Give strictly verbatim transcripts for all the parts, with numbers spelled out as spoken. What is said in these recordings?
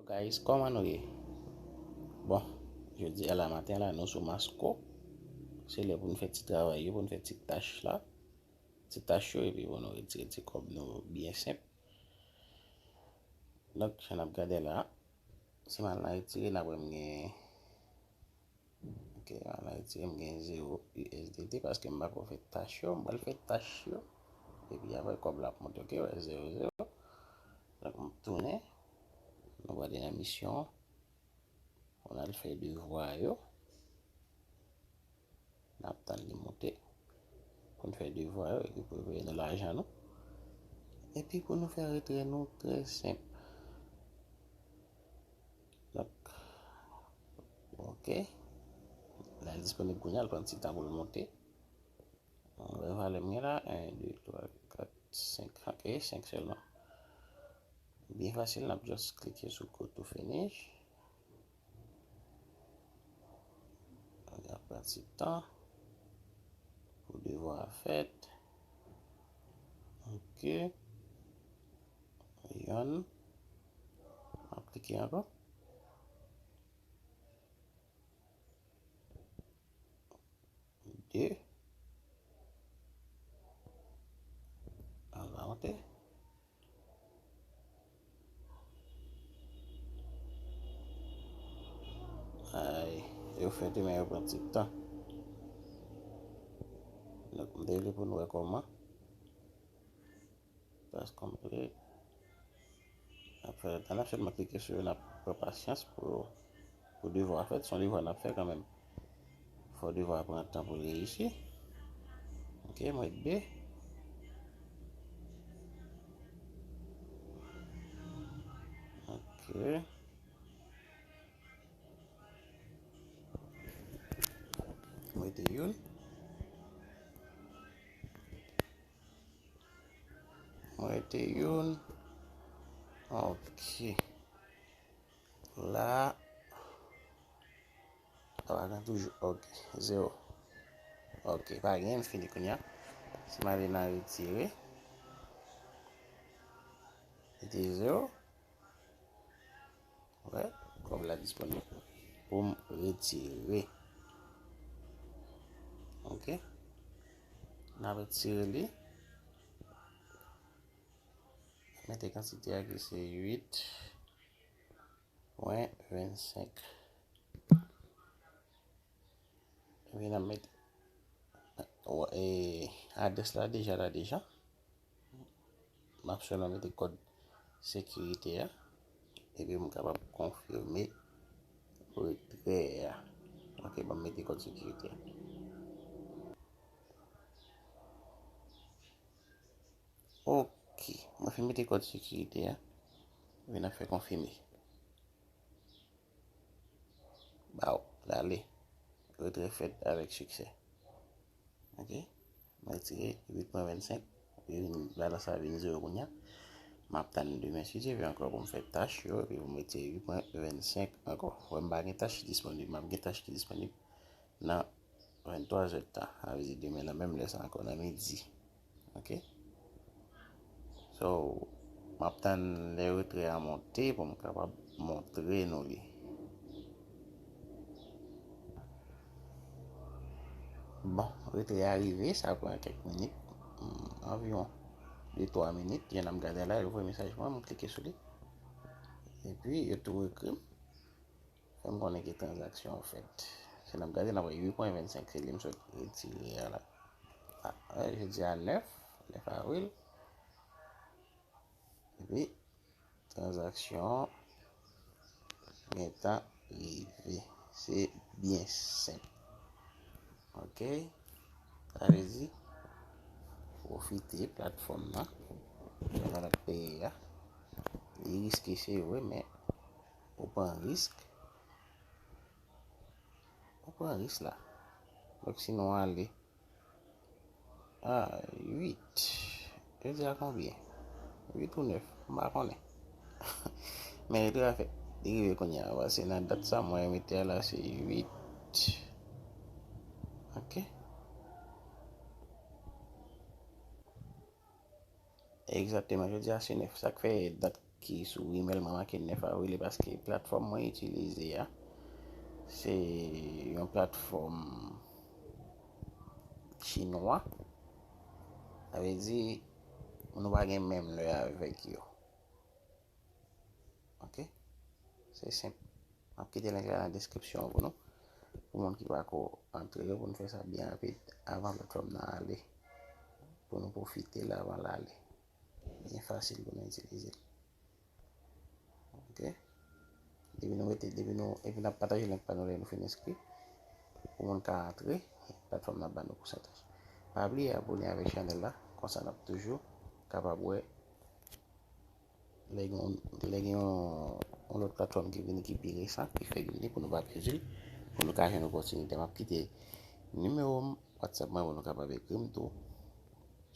Guys, kòman nou ye? Bon, jodi a la maten la, nou sou Masco. Se lè pou n fè ti travay yo, pou n fè ti tach la. Ti tach yo, epi pou nou retire ti kòb nou byen senp. Donk, jan n ap gade la, si m al nan retire, n ap wè m gen Ok, an Ayiti, m gen zewo U S D T paske m pako fè tach yo. M pral fè tach yo. Epi apre, kòb la ap monte, ok, wè, zewo zewo. Donk, m tounen. Nou prale nan misyon. Pou n al fè devwa yo. N ap tann li monte. Pou n fè devwa yo, epi pou voye nou lajan nou. Epi pou nou fè retrè nou, trè senp. Donk, ok. La disponib kounye a, l pran ti tan pou l monte. Ann wè valè m gen la, en, de, twa, kat, senk. Ok, senk sèlman. Byen fasil, n ap just klike sou go to finish. Li ap pran ti tan pou devwa a fèt. Ok. Yonn. M ap klike ankò. De. Al monte. Ay, yo fè demen yo pran ti tan. Donk, m te vle pou nou wè kòman. Pass complete. N ap fè tan, n ap sèlman klike sou yo, n ap pran pasyans pou, pou devwa a fèt. Se yon devwa n ap fè kanmenm. Fò devwa a pran tan pou l reyisi. Ok, m ret de. Ok. M rete youn. M rete youn. Ok. La. Sa pa gen toujou. Ok. Zewo. Ok. Pa gen, m fini kounye a. Si m ale nan retire. Retire zewo. Wè, kòb la disponib pou m retire. Ok. N ap retire li. Mete kantite a ki se uit pwen vennsenk. Epi n ap mete, e, adrès la deja la deja. M ap sèlman mete kòd sekirite a. Epi m kapab konfime retrè a. Ok, ban m mete kòd sekirite a. Ok, mwen fin mete kòd sekirite a. Epi n ap fè konfime. Baw, l ale. Retrè fèt avèk siksè. Ok. Mwen retire uit pwen vennsenk. Li vin, balans la vin zewo kounye a. M ap tann demen si Dye vle ankò pou m fè tach yo. Epi pou m retire uit pwen vennsenk ankò. Wè, m pa gen tach ki disponib. M ap gen tach ki disponib nan venntwa zè tan. Sa vle di demen nan menm lè sa ankò, nan midi. Ok. So, m ap tann lè retrè a monte pou m kapab montre nou li. Bon, retrè a rive, sa pran kèk minit, hmm, anviwon de twa minit. Jan n ap gade la, l ouvri mesaj mwen, m klike sou li. Epi, yo tou ekri m. Fè m konnen ki tranzaksyon an fèt. Si n ap gade, n ap wè uit pwen vennsenk, se li m sot retire a la. A, jodi a nèf, nèf avril. Epi, tranzaksyon an gentan rive. Se byen senp. Ok? Sa vle di, pwofite platfòm nan. Jan n ap peye a. Li riske, se vre, men ou pran risk. Ou pran risk la. Donk, si nou ale, a, uit. Yo di a konbyen? Uit ou nèf? M pa konnen. Men li te ka fèt. Li rive kounye a. Pase nan dat sa, mwen mete a la, se uit. Ok. Egzakteman, jodi a se nèf. Sa k fè dat ki sou email mwen manke nèf avril paske platfòm mwen itilize a se yon platfòm chinwa. Sa vle di nou pa gen menm lè avèk yo. Ok? Se senp. M ap kite link la nan deskripsyon pou nou. Pou moun ki pako antre yo, pou nou fè sa byen rapid avan platfòm nan ale. Pou nou pwofite l avan l ale. Byen fasil pou nou itilize l. Ok? Depi nou mete, depi nou, epi n ap pataje link pa nou lè nou fin enskri. Pou moun ka antre, platfòm nan ban nou pousantaj. Pa bliye abone avèk chanèl la, konsa n ap toujou kapab wè lè gen yon, lè gen yon, yon lòt platfòm ki vini ki pi resan, ki fèk vini pou nou pa pèdi l, pou nou ka jwenn opòtinite. M ap kite nimewo m, WhatsApp mwen pou nou kapab ekri m tou,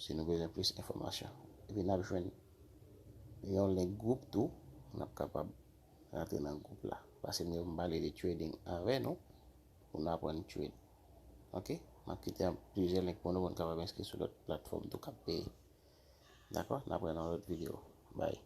si nou bezwen plis enfòmasyon. Epi n ap jwenn yon link gwoup tou, n ap kapab rantre nan gwoup la. Pase m yo m pale de trading avè nou, pou nou aprann trade. Ok? M ap kite plizyè link pou nou, pou nou kapab enskri sou lòt platfòm tou k ap peye. Dakò? N ap wè nan lòt videyo. Bye.